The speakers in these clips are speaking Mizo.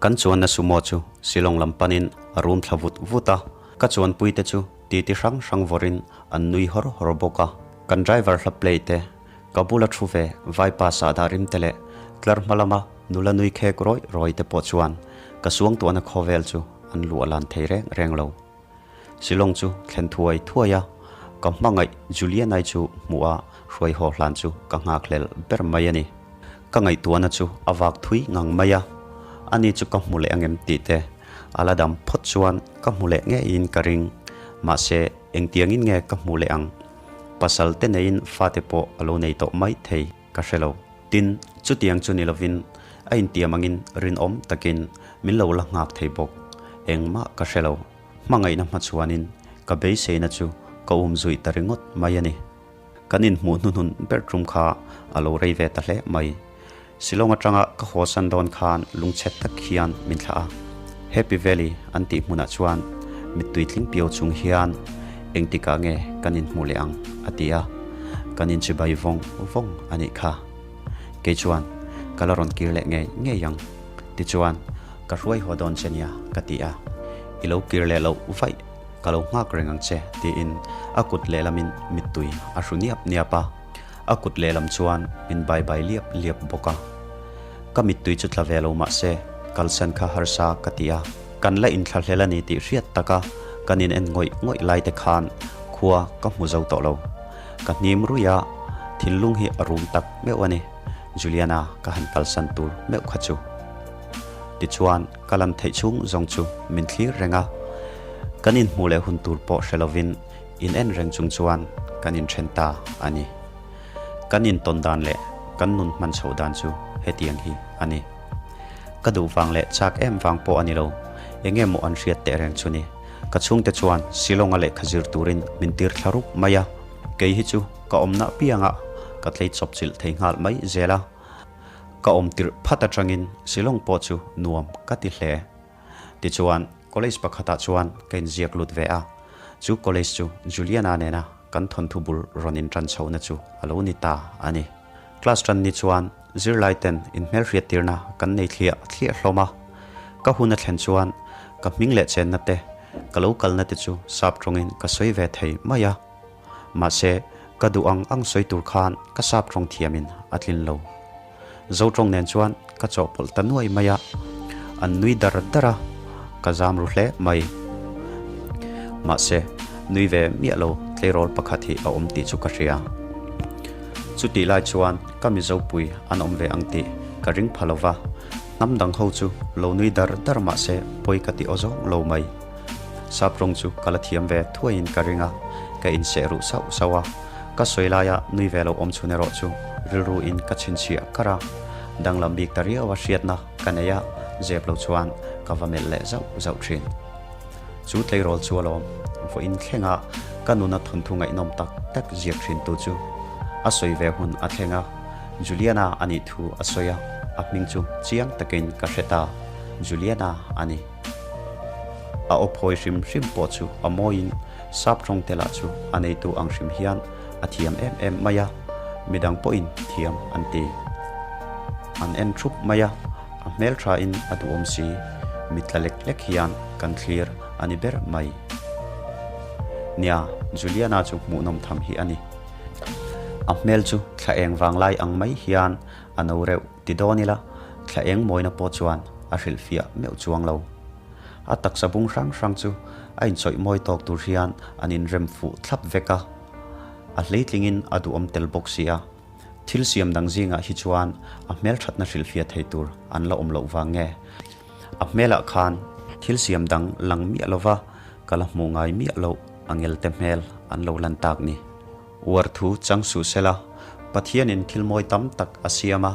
Kan chuanna sumo chu Shillong lam panin a rum thla vut vut a, ka chuanpuite chu titi hrang hrang vawrin an nui hawr hawr bawk a. Kan driver hla play te, ka bula thu ve vaipa sahdah rim te leh tlar hma lama nula nui khek rawih rawih te pawh chuan ka suangtuahna khawvel chu an luah lan thei reng reng lo. Shillong chu thlen thuai thuai a, ka hmangaih Julianai chu hmuh a hruai haw hlan chu ka nghakhlel ber mai a ni. Ka ngaihtuahna chu a vak thui ngang mai a, ani chu ka hmu leh angem tih te a la dam phawt chuan ka hmu leh ngeiin ka ring. Mahse, engtiangin nge ka hmuh leh ang? Pasal te neiin fate pawh a lo nei tawh mai thei ka hre lo. Tin, chutiang chu ni lovin a intiam angin rinawm takin min lo la nghak thei bawk. Engmah ka hre lo. Hmangaihna hmachhuanin ka beiseina chu ka um zuih ta ringawt mai a ni. Kan inhmuh hnuhnun ber tum kha a lo rei ve ta hle mai. Shillong atanga ka haw san dawn khan lungchhet tak hian min thlah a. Happy Valley an tih hmunah chuan mittui tling piau chung hian engtikah nge kan inhmuh leh ang a ti a, kan inchibai vawng vawng a nih kha. Kei chuan ka la rawn kir leh ngei ngei ang. Tichuan, ka hruai haw dawn che nia ka ti a, I lo kir leh loh vaih, ka lo nghak reng ang che tiin a kut lehlamin mittui a hru niap niap a, a kut lehlam chuan min bai bai liap liap bawk a. Ka mittui chu tla ve lo mah se, kalsan kha harsa ka ti a, kan la inthlahlel a ni tih hriat taka kan in en ngawih ngawih lai te khan khua ka hmu zo tawh lo. Ka hnim ruih a, thinlung hi a rum tak meuh a ni. Juliana ka han kalsan tur meuh kha chu. Tichuan ka lan theih chhung zawng chu min thlir reng a, kan inhmuh leh hun tur pawh hre lovin in en reng chung chuan kan inthen ta a ni. Kan intawn dan leh kan nun hman chhoh dan chu hetiang hi a ni. Ka duh vang leh chak em vang pawh a ni lo, eng nge maw an hriat teh reng chu ni. Ka chhungte chuan Shillong-a lehkha zir turin min tir thla rup mai a, kei hi chu ka awmna apiangah ka tlei chawp chilh thei nghal mai zel a. Ka awm tirh phat atangin Shillong pawh chu nuam ka ti hle. Tichuan, college pakhatah chuan ka inziak lut ve a, chu college chu Juliana nena kan thawnthu bul rawn intan chhohna chu a lo ni ta a ni. Class tan ni chuan zirlai ten inhmelhriattirna kan nei thliah thliah hlawm a, ka hun a thlen chuan ka hming leh chenna te, ka lo kalna te chu sap tawngin ka sawi ve thei mai a. Mahse, ka duh ang ang sawi tur khan ka sap tawng thiamin a tlin lo. Zo tawng nen chuan ka chawhpawlh ta nuai mai a, an nui dar dar a, ka zam ru hle mai. Mahse, nui ve miah lo tleirawl pakhat hi a awm tih chu ka hria. Chutih lai chuan ka Mizopui an awm ve ang tih ka ring pha lo va, hnam dang ho chu lo nui dar dar mahse pawi ka ti aw zawng lo mai. Sap rawng chu ka la thiam ve thuaiin ka ring a, ka inseh ruh sauh sauh a. Ka sawi laia nui ve lo awm chhun erawh chu rilru in ka chhinchhiah kar a, danglam bik ta riau a hriatna ka nei a, zep lo chuan ka va melh leh zauh zauh thin. Chu tleirawl chu alawm, vawiin thlenga ka nuna thawnthu ngaihnawm tak tak ziak thin tu chu a sawi ve hun a thleng a, Juliana a nih thu a sawi a, a hming chu chiang takin ka hre ta, Juliana a ni. A aw phawi hrim hrim pawh chu a mawiin sap tawng te lah chu a neitu ang hrim hian a thiam em em mai a, midang pawhin thiam an ti. An en thup mai a, a hmel thain a duhawm si, mitla lek lek hian kan thlir a ni ber mai. Nia, Juliana chu hmuhnawm tham hi a ni. A hmel chu thla eng vanglai ang mai hian a no reuh ti dawn ila, thla eng mawina pawh chuan a hrilhfiah meuh chuang lo. A taksa bung hrang hrang chu a inchawih mawi tawk tur hian an inrem fuh thlap vek a, a hleitlingin a duhawm tel bawk si a. Thil siam dang zingah hi chuan a hmelthatna hrilhfiah thei tur an la awm loh vang nge? A hmelah khan thil siam dang lang miah lova ka la hmuh ngai miah loh angelte hmel an lo lan tak ni. Uar thu chang suh sela, Pathianin thil mawi tam tak a siam a,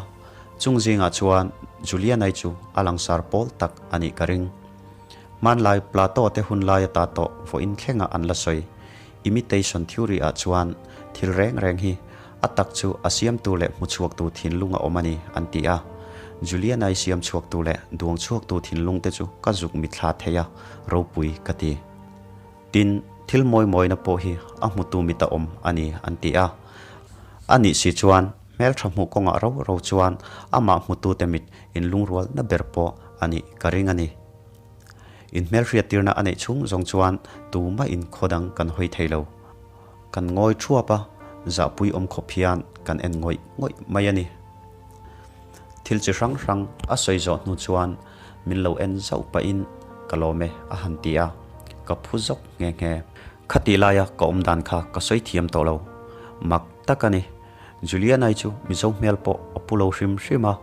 chung zingah chuan Julianai chu a langsar pawl tak a nih ka ring. Hmanlai Plato te hun laia ta tawh vawiin thlenga an la sawi imitation theory ah chuan thil reng reng hi a tak chu a siamtu leh hmuchhuaktu thinlung a awm a ni an ti a. Julianai siam chhuaktu leh duang chhuaktu thinlung te chu ka zuk mithla thei a, ropui ka ti. Tin, thil mawi mawina pawh hi a hmutu mit a awm a ni an ti a. A nih si chuan hmeltha hmuh kawngah ro ro chuan amah hmutute mit inlungrualna ber pawh a nih ka ring a ni. Inhmelhriattirna a neih chhung zawng chuan tumah in khaw dang kan hawi thei lo. Kan ngawi thuap a, zahpui awm khawp hian kan en ngawih ngawih mai a ni. Thil chi hrang hrang a sawi zawh hnu chuan min lo en zauh pahin ka lawm e a han ti a, ka phu zawk nghe nghe. Khatih laia ka awm dan kha ka sawi thiam tawh lo. Mak tak a ni. Juliana-i chu Mizo hmel pawh a pu lo hrim hrim a,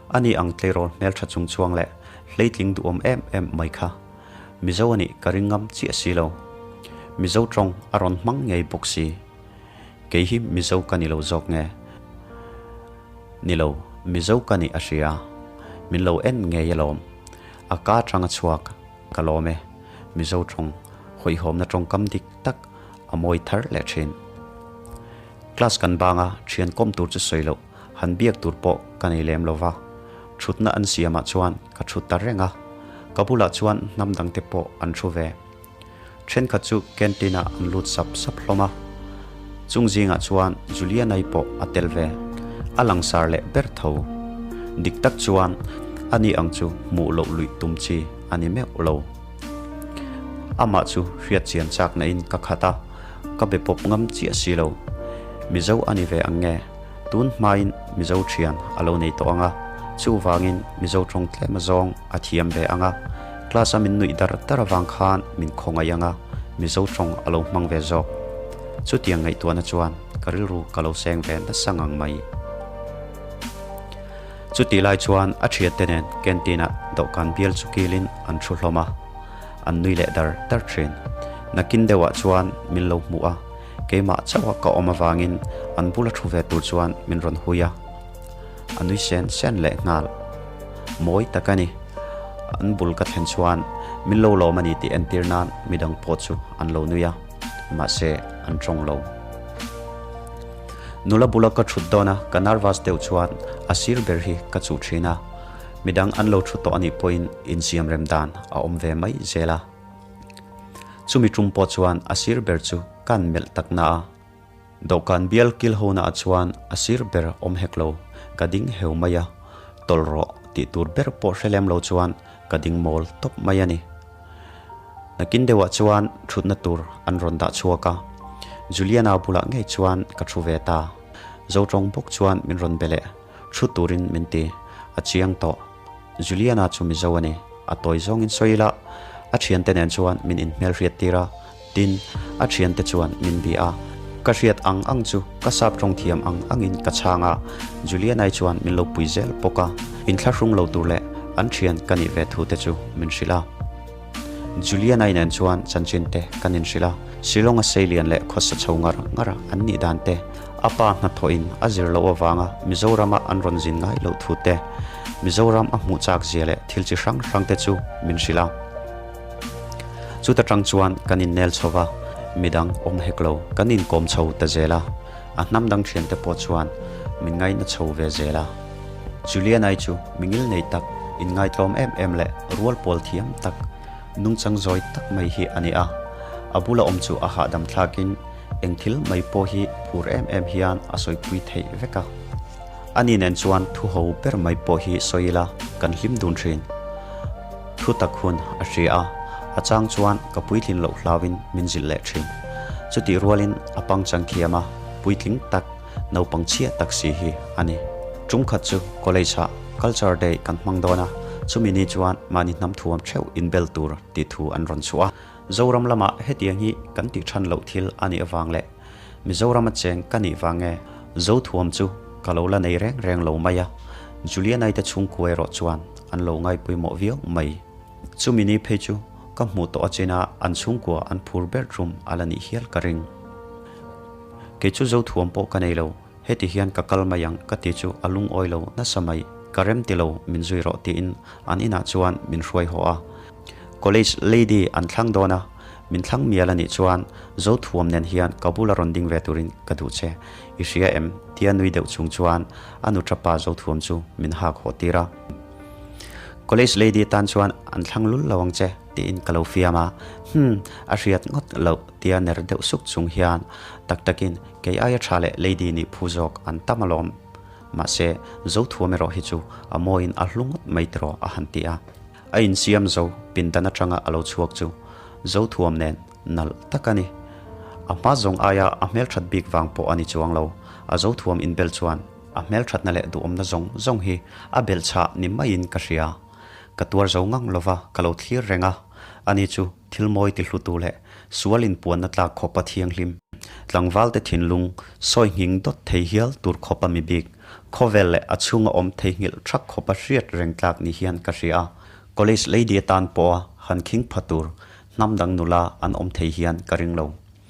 ani ang tleirawl hmeltha chung chuang leh hleitling duhawm em em mai kha. Mizo a nih ka ring ngam chiah si lo. Mizo tawng a rawn hmang ngei bawk si. Kei hi Mizo ka ni lo zawk nge? Ni lo, Mizo ka nih a hria. Min lo en ngei alawm. A ka tang a chhuak, ka lawm e. Mizo tawng, hawihhawmna tawngkam dik tak a mawi thar leh thin. Class kan bang a, thian kawm tur chu sawi loh, han biak tur pawh ka nei lem lo va. Thutna an siamah chuan ka thu ta reng a, ka bulah chuan hnam dangte pawh an thu ve. Thenkhat chu canteen ah an lut sap sap hlawm a, chung zingah chuan Juliana-i pawh a tel ve. A langsar leh ber tho. Dik tak chuan ani ang chu hmuh loh luih tum chi a ni meuh lo. Amah chu hriat chian chak na in ka khat a, ka be pawp ngam chiah si lo. Mizo a ni ve ang nge? Tun hmain Mizo thian a lo nei tawh ang a, chuvangin Mizo tawng tlem azawng a thiam ve ang a, class a min nuih dar dar avang khan min khawngaih ang a, Mizo tawng a lo hmang ve zawk. Chutiang ngaihtuahna chuan ka rilru ka lo seng ve nasa ngang mai. Chutih lai chuan a thiante nen canteen ah dawhkan bial chu kilin an thu hlawm a, an nui leh dar dar thin. Nakin deuhah chuan min lo hmuh a, keimah chauha ka awm avangin an bula thu ve tur chuan min rawn hui a, a nui sen sen leh nghal. Mawi tak a ni. An bul ka thlen chuan min lo lawm a ni tih entir nan midang pawh chu an lo nui a, mahse an tawng lo. Nula bula ka thut dawn a, ka nervous deuh chuan a sir ber hi ka chuh thin a, midang an lo thu tawh anih pawhin insiam rem dan a awm ve mai zel a. Chumi tum pawh chuan a sir ber chu kan melh tak na a, dawhkan bial kil ho naah chuan a sir ber awm hek lo, ka ding heu mai a, tawlh rawh tih tur ber pawh hre lem lo chuan ka ding mawl tawp mai a ni. Nakin deuhah chuan thutna tur an rawn dah chhuak a, Juliana bulah ngei chuan ka thu ve ta. Zotawng bawk chuan min rawn be leh, thu turin min ti. A chiang tawh. Juliana chu Mizo a ni. A tawi zawngin sawi ila, a thiante nen chuan min inhmelhriat tir a, tin, a thiante chuan min bia a. Ka hriat ang ang chu ka sap tawng thiam ang angin ka chhang a, Juliana-i chuan min lo pui zel bawk a, inthlahrung lo tur leh an thian ka nih ve thu te chu min hrilh a. Juliana-i nen chuan chanchin te kan inhrilh a, Shillong-a seilian leh khawsa chho ngar ngar an nih dan te, a pa hnathawhin a zir loh avanga Mizorama an rawn zin ngai loh thu te, Mizoram a hmuh chak zia leh thil chi hrang hrang te chu min hrilh a. Chuta tang chuan kan innel chho va, midang awm hek lo, kan inkawm chho ta zel a, a hnam dang thiante pawh chuan min ngaina chho ve zel a. Juliana-i chu mingil nei tak, inngaitlawm em em leh rual pawl thiam tak, nungchang zawi tak mai hi a ni a. A bula awm chu a hahdam thlakin eng thil mai pawh hi phur em em hian a sawipui theih vek a. Ani nen chuan thu ho ber mai pawh hi sawi ila kan hlim dun thin. Thu tak hun a hria a, a chang chuan ka puitlin loh hlauin min zilh leh thin. Chutih rualin a pangchang thiam a, puitling tak, naupang chhia tak si hi a ni. Tum khat chu college ah Culture Day kan hmang dawn a, chumi ni chuan mahni hnam thuam theuh inbel tur tih thu an rawn chhuah a. Zoram lamah hetiang hi kan tih than loh thil a nih avang leh Mizorama cheng ka nih vang nge Zothuam chu ka lo la nei reng reng lo mai a, Juliana-i te chhungkua erawh chuan an lo ngaipawimawh viau mai. Chumi ni phei chu ka hmuh tawh achin a an chhungkua an phur ber tum a la nih hial ka ring. Kei chu Zothuam pawh ka nei lo, heti hian ka kal mai ang ka ti chu a lungawi lo nasa mai, ka rem ti lo min zui rawh tiin an inah chuan min hruai haw a. College lady an thlang dawn a, min thlang mial a nih chuan Zothuam nen hian ka bula rawn ding ve turin ka duh che, i hria em? tia nui deuh chung chuan a nu tapa Zothuam chu min hak haw tir a. College lady tan chuan an thlang lul lo ang che tiin ka lo fiam a, hmm, a hriat ngawt loh tia ner deuh suk chung hian tak takin kei aia tha leh lady nih phu zawk an tam alawm. Mahse, Zothuam erawh hi chu a mawiin a hlu ngawt mai tiraw a han ti a. A insiam zo pindan atanga a lo chhuak chu Zothuam nen nalh tak a ni. A hma zawng aia a hmelthat bik vang pawh a ni chuang lo. A Zothuam inbel chuan a hmelthatna leh duhawmna zawng zawng hi a belhchhah ni maiin ka hria. Ka tuar zo ngang lova ka lo thlir reng a, ani chu thil mawi ti hlutu leh sual inpuanna tlak khawpa thianghlim, tlangvalte thinlung sawi nghing dawt thei hial tur khawpa mi bik, khawvel leh a chhunga awm theihnghilh thak khawpa hriat reng tlak ni hian ka hria a, college lady atan pawha han khing pha tur hnam dang nula an awm thei hian ka ring lo.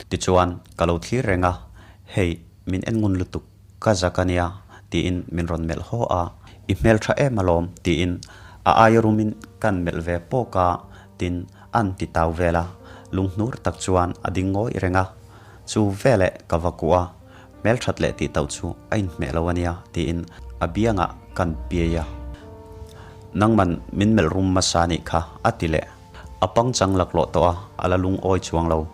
Tichuan, ka lo thlir reng a, hei, min en ngun lutuk. Ka zak a nia, tiin min rawn melh haw a. I hmel tha em alawm, tiin a aia rumin kan melh ve pawk a, tin an ti tau vel a. Lunghnur tak chuan a ding ngawih reng a. Chu veleh ka va kuh a, hmel that leh tih tauh chu a inhmeh lo a nia, tiin a biangah kan piai a. Nangman min melh rum hmasa nih kha, a ti leh. A pangchang laklawh tawh a, a la lungawi chuang lo.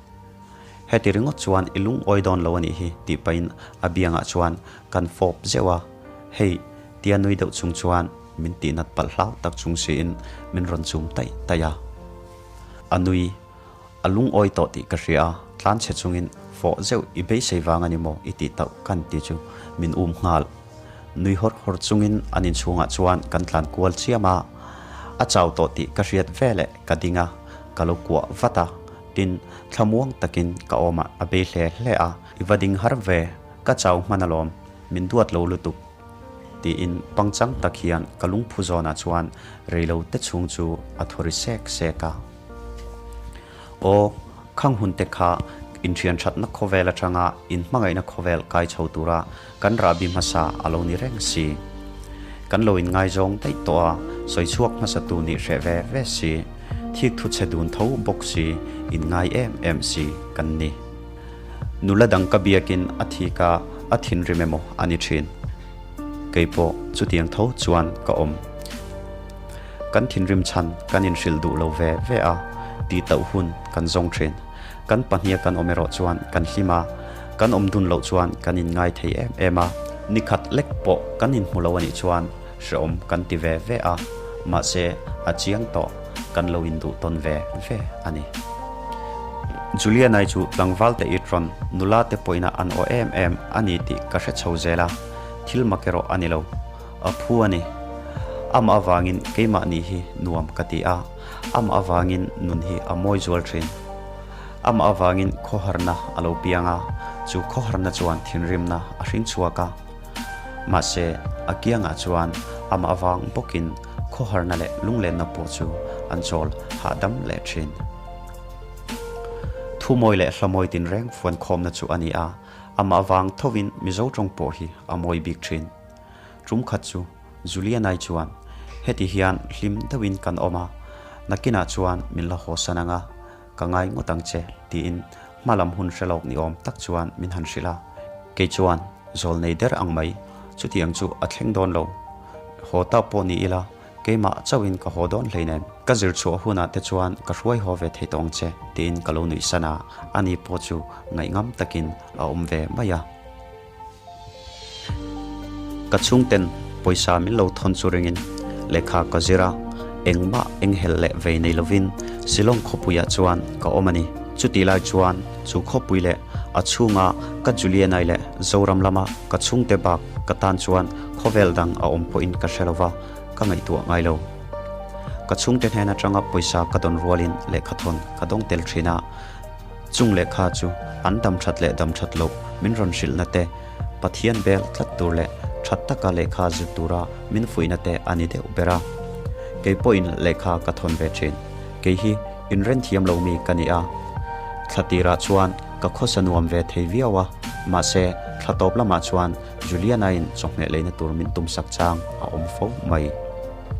Heti ringawt chuan i lungawi dawn lo a nih hi tih pahin a biangah chuan kan fawp zeuh a, hei tia nui deuh chung chuan min tihnat palh hlau tak chung siin min rawn chum taih taih a. A nui, a lungawi tawh tih ka hria a, tlan chhe chungin fawh zeuh i beisei vang a ni maw i tih tauh kan ti chu min um nghal. Nui hawr hawr chungin an inchhungah chuan kan tlan kual chiam a, a chau tawh tih ka hriat veleh ka ding a, ka lo kuah vat a. Tin, thlamuang takin ka awmah a bei hle hle a, I va ding har ve, ka chau hman alawm, min duat lo lutuk, tiin pangchang tak hian ka lungphu zawnah chuan reilo te chhung chu a thaw ri sek sek a. Aw, khang hun te kha inthian thatna khawvel atanga inhmangaihna khawvel kai chho tura kan rahbi hmasa a lo ni reng si. Kan lo inngaizawng daih tawh a, sawi chhuak hmasatu nih hreh ve ve si. Thik thu chhe dun tho bawk si, inngai em em si kan ni. Nula dang ka biakin a thik a, a thinrim emaw a ni thin. Kei pawh chutiang tho chuan ka awm. Kan thinrim chhan kan inhrilh duh lo ve ve a, tih tauh hun kan zawng thin. Kan pahniha kan awm erawh chuan kan hlim a, kan awm dun loh chuan kan inngai thei em em a. Nikhat lek pawh kan inhmu lo a nih chuan Hreawm kan ti ve ve a, mahse a chiang tawh, kan lo induh tawn ve ve a ni. Julianai chu tlangval te it rawn nula te pawhina an aw em em a ni tih ka hre chho zel a, thil mak erawh a ni lo. A phu a ni. Amah avangin keimah nih hi nuam ka ti a, amah avangin nun hi a mawi zual thin. Amah avangin khawharna a lo piang a, chu khawharna chuan thinrimna a hring chhuak a. Mahse, a kiangah chuan amah avang bawkin khawharna leh lunglenna pawh chu an chawl hahdam leh thin. Thumawi leh hlamawi tinreng fuankhawmna chu a ni a, amah avang thovin Mizo tawng pawh hi a mawi bik thin. Tum khat chu Julianai chuan, Heti hian hlim deuhin kan awm a, nakinah chuan min la hawsan ang a, Ka ngai ngawt ang che, tiin hma lam hun hre lawk ni awm tak chuan min han hrilh a. Kei chuan zawl nei der ang mai, chutiang chu a thleng dawn lo. Haw ta pawh ni ila, keimah chauhin ka haw dawn hleinem. Ka zir chhuah hunah te chuan ka hruai haw ve thei tawh ang che, tiin ka lo nuih san a, ani pawh chu ngaihngam takin a awm ve mai a. Ka chhungten pawisa min lo thawn chu ringin lehkha ka zir a, engmah enghelh leh vei nei lovin Shillong khawpuiah chuan ka awm a ni. Chutih lai chuan chu khawpui leh a chhunga ka Julianai leh Zoram lama ka chhungte bak ka tan chuan khawvel dang a awm pawhin ka hre lova, ka ngaihtuah ngai lo. Ka chhungte hnen atanga pawisa ka dawn rualin lehkha thawn ka dawng tel thin a. Chung lehkha chu an dam that leh dam that loh min rawn hrilhna te, Pathian bel tlat tur leh that taka lehkha zir tura min fuihna te a ni deuh ber a. Kei pawhin lehkha ka thawn ve thin. Kei hi inren thiam lo mi ka ni a. Thla tirah chuan ka khawsa nuam ve thei viau a, mahse thla tawp lamah chuan Juliana-in chawhmeh leina tur min tumsak chang a awm fo mai.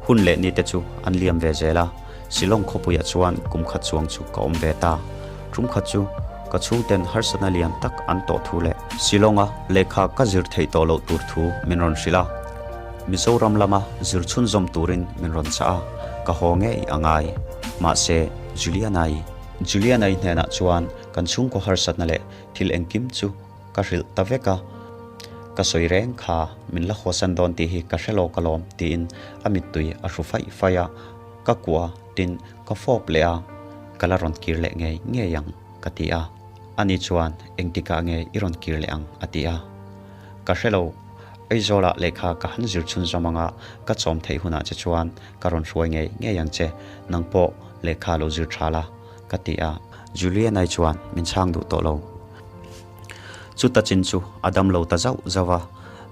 Hun leh ni te chu an liam ve zel a. Shillong khawpuiah chuan kum khat chuang chu ka awm ve ta. Tum khat chu ka chhungten harsatna lian tak an tawh thu leh Shillong-a lehkha ka zir theih tawh loh tur thu min rawn hrilh a. Mizoram lama zir chhunzawm turin min rawn chah a, ka haw ngei a ngai. Mahse, Juliana-i. Juliana-i hnenah chuan kan chhungkaw harsatna leh thil engkim chu ka hrilh ta vek a. Ka sawi reng kha min la hawsan dawn tih hi ka hre lawk alawm tiin a mittui a hru faih faih a. Ka kuah a, tin, ka fawp leh a, ka la rawn kir leh ngei ngei ang, ka ti a. Ani chuan, Engtikah nge i rawn kir leh ang? a ti a. Ka hre lo, Aizawlah lehkha ka han zir chhunzawm anga ka chawm theih hunah che chuan ka rawn hruai ngei ngei ang che, nang pawh lehkha lo zir tha la, ka ti a. Juliana-i chuan min chhang duh tawh lo. Chuta chin chu a dam lo ta zauh zauh a,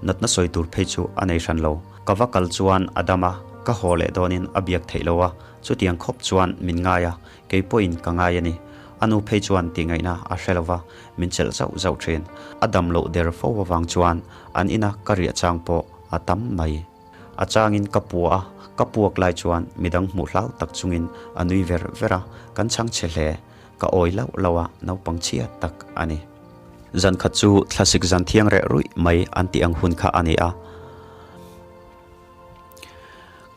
natna sawi tur phei chu a nei hran lo. Ka va kal chuan a dam a, ka haw leh dawnin a biak theih lo a, chutiang khawp chuan min ngai a, kei pawhin ka ngai a ni. A nu phei chuan tih ngaihna a hre lo va, min chelh zauh zauh thin. A dam loh der fo avang chuan an ina ka riah chang pawh a tam mai. A changin ka pua a, ka puak lai chuan midang hmuh hlau tak chungin a nui ver ver a, kan chhang chhe hle. Ka awi lauh lauh a, naupang chhia tak a ni. Zan khat chu thlasik zan thiang reh ruih mai an tih ang hun kha a ni a.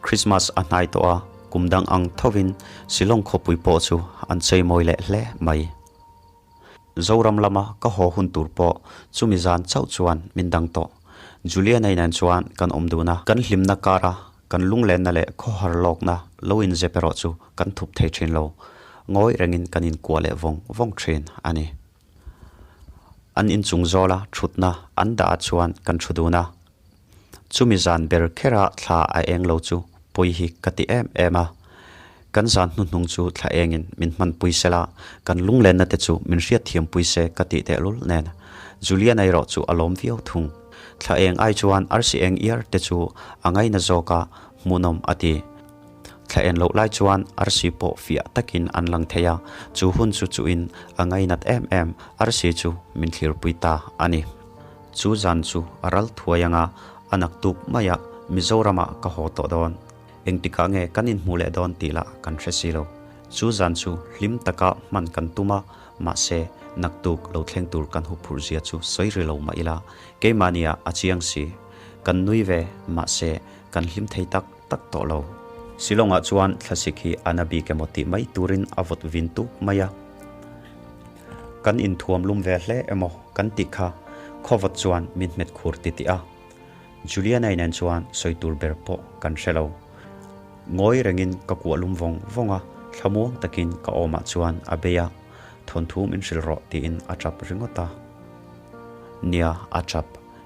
Christmas a hnai tawh a, kum dang ang thovin Shillong khawpui pawh chu an chei mawi leh hle mai. Zoram lama ka haw hun tur pawh chumi zan chauh chuan min dang tawh. Juliana nen chuan kan awm dun a, kan hlimna kara kan lunglenna leh khawhar lawkna lo inzep erawh chu kan thup thei thin lo. Ngawi rengin kan inkuah leh vawng vawng thin a ni. An inchung zawla thutna an dah ah chuan kan thu dun a. Chumi zan ber khera thla a eng lo chu pawi hi ka ti em em a. Kan zan hnuhnung chu thla engin min hmanpui se la, kan lunglenna te chu min hriatthiampui se ka tih tehlul nen. Juliana erawh chu a lawm viau thung. Thla eng ai chuan arsi eng iar te chu a ngaina zawk a, hmuhnawm a ti. Thla en loh lai chuan arsi pawh fiah takin an lang thei a, chu hun chu chuhin a ngainat em em arsi chu min thlirpui ta a ni. Chu zan chu a ral thuai anga a naktuk maiah Mizoramah ka haw tawh dawn. Engtikah nge kan inhmuh leh dawn tih lah kan hre si lo. Chu zan chu hlim taka hman kan tum a, mahse naktuk lo thleng tur kan huphurh zia chu sawi ri lo mah ila, keimahniah a chiang si. Kan nui ve, mahse kan hlim thei tak tak tawh lo. Shillong-ah chuan thlasik hi a na bik emaw tih mai turin a vawt vin tuk mai a. Kan inthuam lum ve hle emaw kan tih kha khawvawt chuan min hmet khur ti tih a. Juliana-i nen chuan sawi tur ber pawh kan hre lo. Ngawi rengin ka kuah lum vawng vawng a, thlamuang takin ka awmah chuan a bei a, thawnthu min hrilh rawh tiin a tap ringawt a. Nia, a tap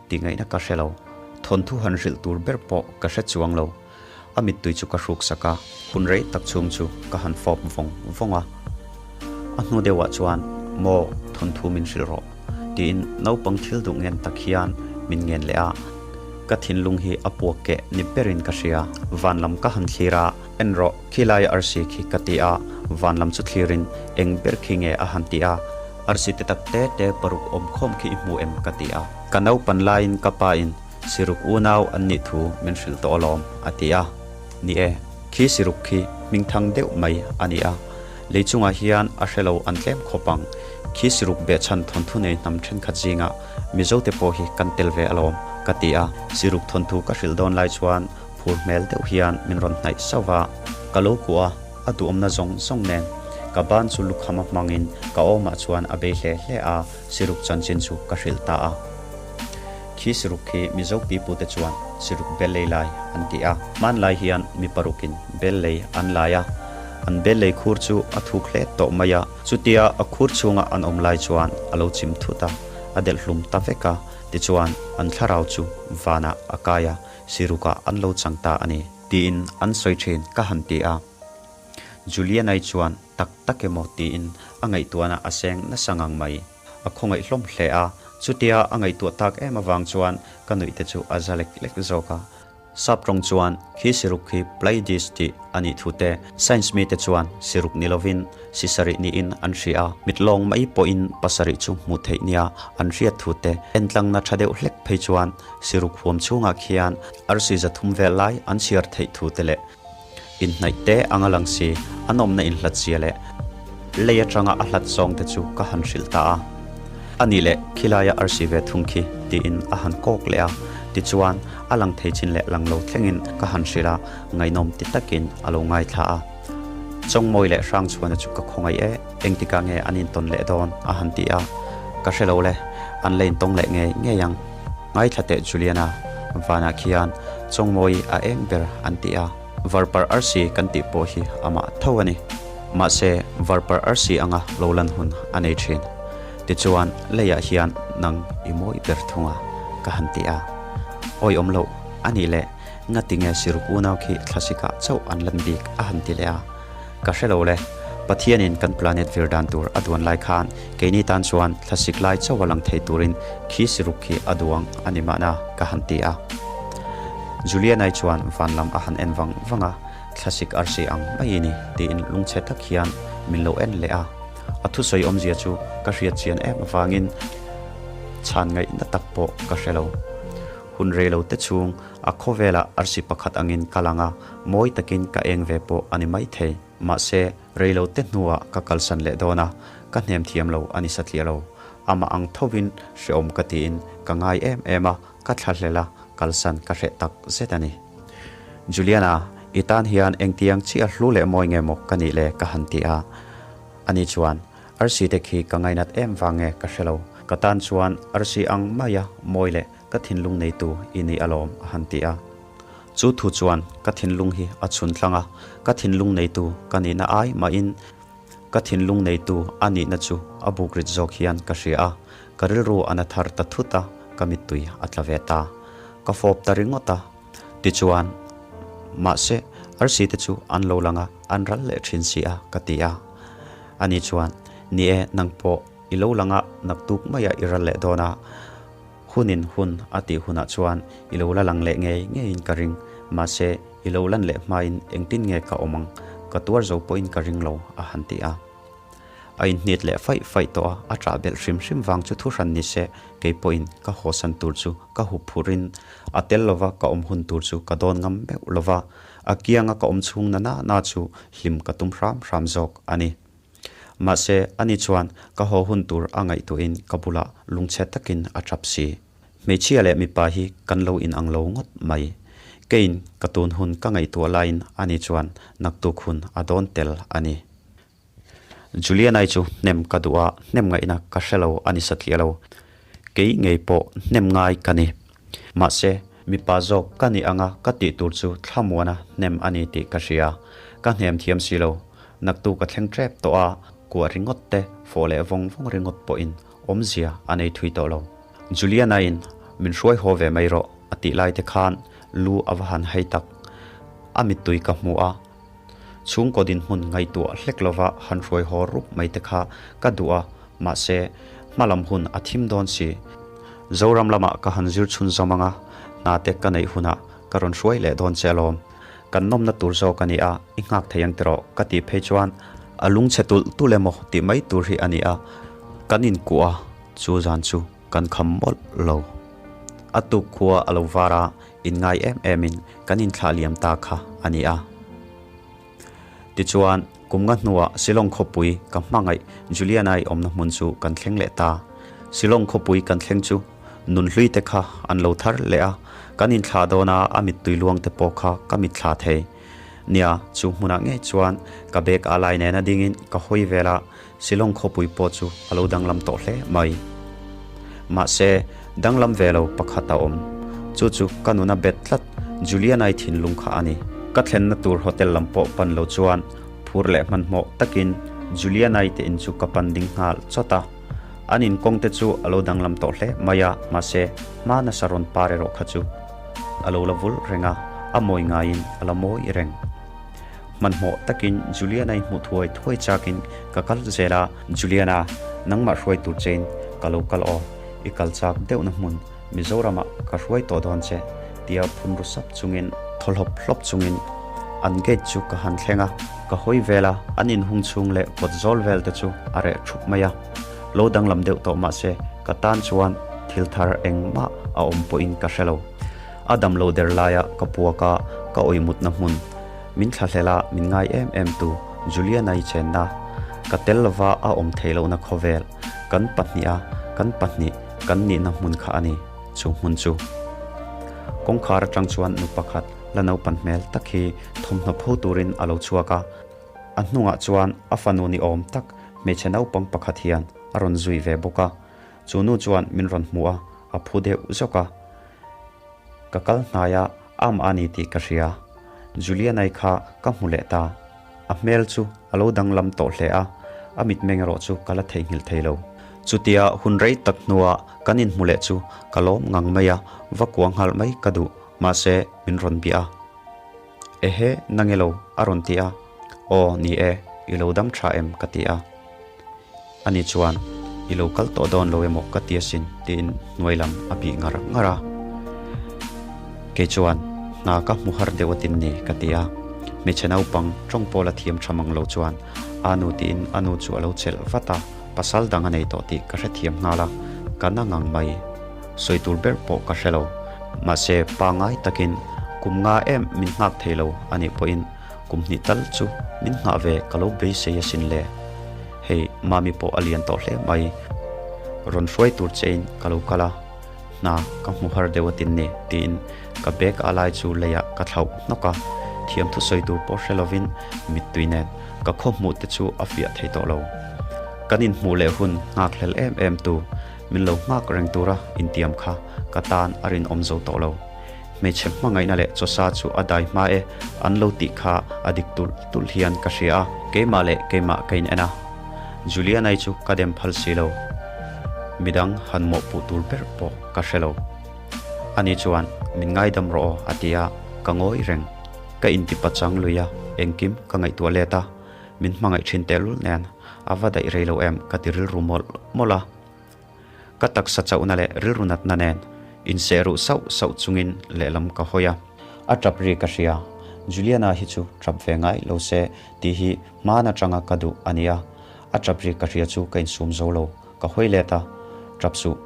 tih ngaihna ka hre lo. Thawnthu han hrilh tur ber pawh ka hre chuang lo. A mittui chu ka hruk sak a, hun rei tak chhung chu ka han fawp vawng vawng a. A hnu deuhah chuan, Maw, thawnthu min hrilh rawh, tiin naupang thil duh ngen tak hian min ngen leh a. Ka thinlung hi a puak keh ni berin ka hria. Van lam ka han thlir a, En rawh, khilai arsi khi ka ti a, van lam chu thlirin eng ber khi nge a han ti a. Arsi te tak te te paruk awm khawm khi i hmu em ka ti a. Ka naupan laiin ka pa in Siruk unau an nih thu min hrilh tawh alawm, a ti a. Ni e, khi siruk khi hmingthang deuh mai a ni a, lei chungah hian a hre lo an tlem khawp ang. Khi siruk behchhan thawnthu nei hnam thenkhat zingah Mizote pawh hi kan tel ve alawm, ka ti a. Siruk thawnthu ka hrilh dawn lai chuan phur hmel deuh hian min rawn hnaih sauh va, ka lo kuah a, a duhawmna zawng zawng nen ka ban chu lukhama hmangin ka awmah chuan a bei hle hle a, siruk chanchin chu ka hrilh ta a. Khi siruk khi Mizo pipute chuan siruk bel lei lai an ti a. Hmanlai hian mi parukin bel lei an lai a, an bel lei khur chu a thuk hle tawh mai a. Chutia a khur chhunga an awm lai chuan a lo chim thut a, a delh hlum ta vek a, tichuan an thlarau chu vanah a kai a, sirukah an lo chang ta a ni. Tiin an sawi thin ka han ti a. Juliana-i chuan tak tak emaw tiin a ngaihtuahna a seng nasa ngang mai. A khawngaih hlawm hle a, chutia a ngaihtuah tak em avang chuan ka nuih te chu a za lek lek zawk a. Sap tawng chuan khi siruk khi Pleiades tih a nih thu te, science mite chuan siruk ni lovin si sarih niin an hria a, mit lawng mai pawhin pasarih chu hmuh theih nia an hriat thu te, entlangna tha deuh hlek phei chuan siruk huam chhungah khian arsi zathum vel lai an chhiar theih thu te leh Inhnaih te anga lang si, an awmna inhlat zia leh lei atanga a hlat zawng te chu ka han hrilh ta a. A nih leh khilaia arsi ve thung khi tiin a han kawk leh a, tichuan a lang thei chin leh lang lo thlengin ka han hrilh a, ngaihnawm ti takin a lo ngaithla a. Chawngmawi leh Hrangchhuana chu ka khawngaih e, engtikah nge an intawn leh dawn a han ti a, ka hre lo le, an la intawng leh ngei ngei ang. Ngaithla teh Juliana, vanah khian Chawngmawi a eng ber an ti a. Varparh arsi kan tih pawh hi amah tho a ni. Mahse, varparh arsi anga lo lan hun a nei thin. Tichuan, leiah hian nang i mawi ber thung a, ka han ti a. Awi awm loh a nih leh ngati nge siruk unau khi thlasikah chauh an lan bik a han ti leh a. Ka hre lo le, Pathianin kan planet vir dan tur a duan lai khan keini tan chuan thlasik lai chauh a lang thei turin khi siruk khi a duang a ni mahna ka han ti a. Julianai chuan van lam a han en vang vang a, thlasik arsi ang mai i ni tiin lungchhe tak hian min lo en leh a. A thusawi awmzia chu ka hriat chian em avangin chhan ngaihna tak pawh ka hre lo. Hun rei lo te chhung a khawvelah arsi pakhat angin ka lang a, mawi takin ka eng ve pawh a ni maithei. Mahse, rei lo te hnuah ka kalsan leh dawn a, ka hnem thiam lo a ni satliah lo. Amah ang thovin hrehawm ka tiin ka ngai em em a, ka thlahlel a, kalsan ka hreh tak zet a ni. Juliana, i tan hian engtiang chiah hlu leh mawi nge maw ka nih le ka han ti a. Ani chuan, Arsi te khi ka ngainat em vang nge ka hre lo, ka tan chuan arsi ang maia mawi leh ka thinlung neitu i ni alawm a han ti a. Chu thu chuan ka thinlung hi a chhun tlang a, ka thinlung neitu ka nihna ai mahin ka thinlung neitu a nihna chu a buk rit zawk hian ka hria a, ka rilru a na thar ta thut a, ka mittui a tla ve ta. Ka fawp ta ringawt a. Tichuan, mahse, arsi te chu an lo lang a, an ral leh thin si a, ka ti a. Ani chuan, Ni e, nang pawh i lo lang a, naktuk maiah i ral leh dawn a. Hunin hun a tih hunah chuan i lo la lang leh ngei ngeiin ka ring, mahse i lo lan leh hmain engtin nge ka awm ang, ka tuar zo pawhin ka ring lo, a han ti a. A inhnit leh faih faih tawh a, a ṭah belh hrim hrim vang chu thuhran ni se, kei pawhin ka hawsan tur chu ka hup phurhin a tel lova ka awm hun tur chu ka dawn ngam meuh lova, a kianga ka awm chhung na na na chu hlim ka tum hram hram zawk a ni. Mahse, ani chuan ka haw hun tur a ngaihtuahin ka bulah lungchhe takin a tap si. Hmeichhia leh mipa hi kan lo inang lo ngawt mai. Keiin ka tun hun ka ngaihtuah laiin ani chuan naktuk hun a dawn tel a ni. Julianai chu hnem ka duh a, hnem ngaihna ka hre lo a ni satliah lo. Kei ngei pawh hnem ngai ka ni. Mahse, mipa zawk ka nih anga ka tih tur chu thlamuana hnem a ni tih ka hria. Ka hnem thiam si lo. Naktu ka thleng tep tawh a, kuah ringawt te, fawh leh vawng vawng ringawt pawhin awmzia a nei thui tawh lo. Juliana-in min hruai haw ve mai rawh a tih lai te khan lu a va han hai tak. A mittui ka hmu a, chhungkaw dinhmun ngaihtuah hlek lova han hruai haw rup mai te kha ka duh a, mahse, hmalam hun a thim dawn si. Zoram lamah ka han zir chhun zawm ang a, hna te ka neih hunah ka rawn hruai leh dawn che alawm. Kan nawmna tur zawk a ni a, i nghak thei ang tiraw ka tih phei chuan a lungchhe tulh tulh emaw tih mai tur hi a ni a, kan inkuah a, chu zan chu kan kham mawlh lo. A tuk khua a lo var a, inngai em emin kan inthlah liam ta kha a ni a. Tichuan, kum nga hnuah Shillong khawpui ka hmangaih Juliana-i awmna hmun chu kan thleng leh ta. Shillong khawpui kan thleng chu nunhlui te kha an lo thar leh a, kan inthlah dawn a, a mittui luang te pawh kha ka mitthla thei. Nia, chu hmunah ngei chuan ka bag a lai nena dingin ka hawi vel a, Shillong khawpui pawh chu a lo danglam tawh hle mai. Mahse, danglam ve lo pakhat a awm. Chu chu ka nuna bet tlat Juliana-i thinlung kha a ni. Ka thlenna tur hotel lam pawh pan lo chuan phur leh hmanhmawh takin Juliana-i te in chu ka pan ding nghal chawt a. An in kawng te chu a lo danglam tawh hle mai a, mahse hma nasa rawn par erawh kha chu a lo la vul reng a, a mawi ngaiin a la mawi reng. Hmanhmawh takin Juliana-i hmuh thuai thuai chakin ka kal zel a, Juliana, nangmah hruai tur chein ka lo kal aw, i kal chak deuhna hmun Mizoramah ka hruai tawh dawn che, tia phun ru sap chungin thaw hlawp hlawp chungin an gate chu ka han thleng a, ka hawi vel a, an inhung chhung leh kawt zawl vel te chu a reh thup mai a, lo danglam deuh tawh mahse ka tan chuan thil thar engmah a awm pawhin ka hre lo. A dam lo der laia ka puak a, ka awimutna hmun min thlahlel a min ngai em em tu Juliana-i chenna, ka tel lova a awm theih lohna khawvel kan pahniha kan pahnih kan nihna hmun kha a ni, chu hmun chu. Kawngkhar atang chuan nu pakhat la naupan hmel tak hi thawmhnaw pho turin a lo chhuak a, a hnungah chuan a fanu ni awm tak hmeichhe naupang pakhat hian a rawn zui ve bawk a, chu nu chuan min rawn hmu a, a phu deuh zawk a. Ka kal hnai a, am a ni tih ka hria. Juliana-i kha ka hmu leh ta. A hmel chu a lo danglam tawh hle a, a mitmeng erawh chu ka la theihnghilh thei lo. Chutia hun rei tak hnua kan inhmu leh chu ka lawm ngang mai a, va kuah nghal mai ka duh, mahse min rawn bia a. Ehe, nange lo, a rawn ti a. Aw, ni e, i lo dam tha em? ka ti a. Ani chuan, I lo kal tawh dawn lo emaw ka ti asin, tiin hnuai lam a bih ngar ngar a. Kei chuan, Hna ka hmu har deuh atin ni, ka ti a. Hmeichhe naupang tawng pawh la thiam tha mang lo chuan, A nu tiin a nu chu a lo chelh vat a, pasal dang a nei tawh tih ka hrethiam nghal a, ka na ngang mai. Sawi tur ber pawh ka hre lo. Mahse, pangngai takin kum nga em min nghak thei lo a nih pawhin kum hnih tal chu min nghah ve ka lo beisei asin le. Hei, Mami pawh a lian tawh hle mai. Rawn hruai tur chein ka lo kal a, hna ka hmu har deuh atin ni tiin ka bag a lai chu leiah ka thlauh hnawk a, thiamthu sawi tur pawh hre lovin mittui nen ka khaw hmuh te chu a fiah thei tawh lo. Kan inhmuh leh hun nghak hlel em em tu Min lo nghak reng tura intiam kha ka tan a rinawm zo tawh lo. Hmeichhe hmangaihna leh chawsa chu a dai hma e an lo tih kha a dik tulh tulh hian ka hria a. Keimah leh keimah ka in en a, Juliana-i chu ka dem phal si lo. Midang han mawhpuh tur ber pawh ka hre lo. Ani chuan min ngaidam rawh aw a ti a, ka ngawi reng. Ka inti pachang lui a, engkim ka ngaihtuah let a, min hmangaih thin tehlul nen a va daih rei lo em ka ti rilru mawlh mawlh a. Ka taksa chauhna leh rilru natna nen inseh ruh sauh sauh chungin lehlam ka hawi a. A tap ri ka hria. Juliana hi chu tap ve ngai lo se tih hi hman atanga ka duh a nia. A tap ri ka hria chu ka insum zo lo. Ka hawi let a, Tap suh.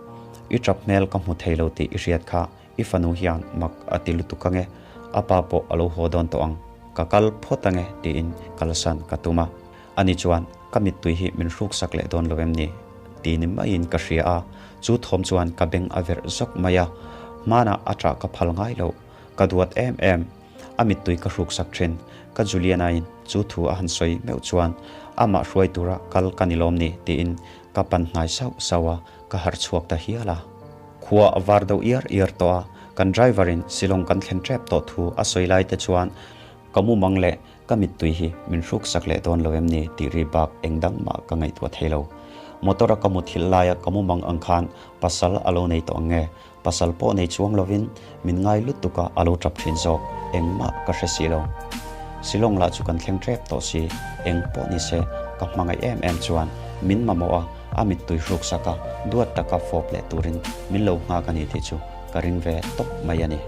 I tap hmel ka hmu thei lo tih i hriat kha I fanu hian mak a ti lutuk ange, a pa pawh a lo haw dawn tawh ang, ka kal phawt ange tiin kalsan ka tum a. Ani chuan ka mittui hi min hruksak leh dawn lo em ni? ti ni maiin ka hria a, chu thawm chuan ka beng a verh zawk mai a, hmanah a ṭah ka phal ngai loh, ka duat em em. A mittui ka hruksak ṭhin, ka Juliana-in chu thu a han sawi meuh chuan amah hruai tura kal ka ni lawm ni tiin ka pan hnai sauh sauh a, ka harh chhuak ta hial a. Khua a var deuh iar iar tawh a, kan driver in Shillong kan thlen tep tawh thu a sawi lai te chuan ka mumang leh ka mittui hi min hruk sak leh dawn lo em ni tih ri bak eng dang mah ka ngaihtuah thei lo. Motor a ka muthilh laia ka mumang ang khan pasal a lo nei tawh ang nge? Pasal pawh nei chuang lovin min ngai lutuk a a lo tap thin zawk, engmah ka hre si lo. Shillong lah chu kan thleng tep tawh si, eng pawh ni se ka hmangaih em em chuan min mamawh a, a mittui hruk sak a, duat taka fawp leh turin min lo nghak a ni tih chu ka ring ve tawp mai a ni.